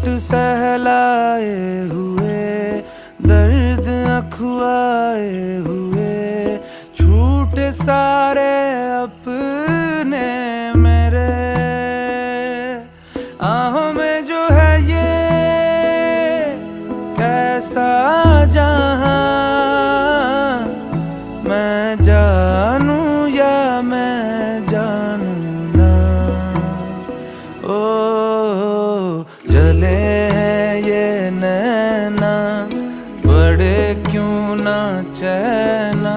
चोट सहलाए हुए, दर्द अखुआए हुए, छूट सारे अपने मेरे। आहों में जो है ये कैसा जहां, मैं जानू या मैं जानू ना। ओ जले हैं ये नैना, बड़े क्यों ना चैना।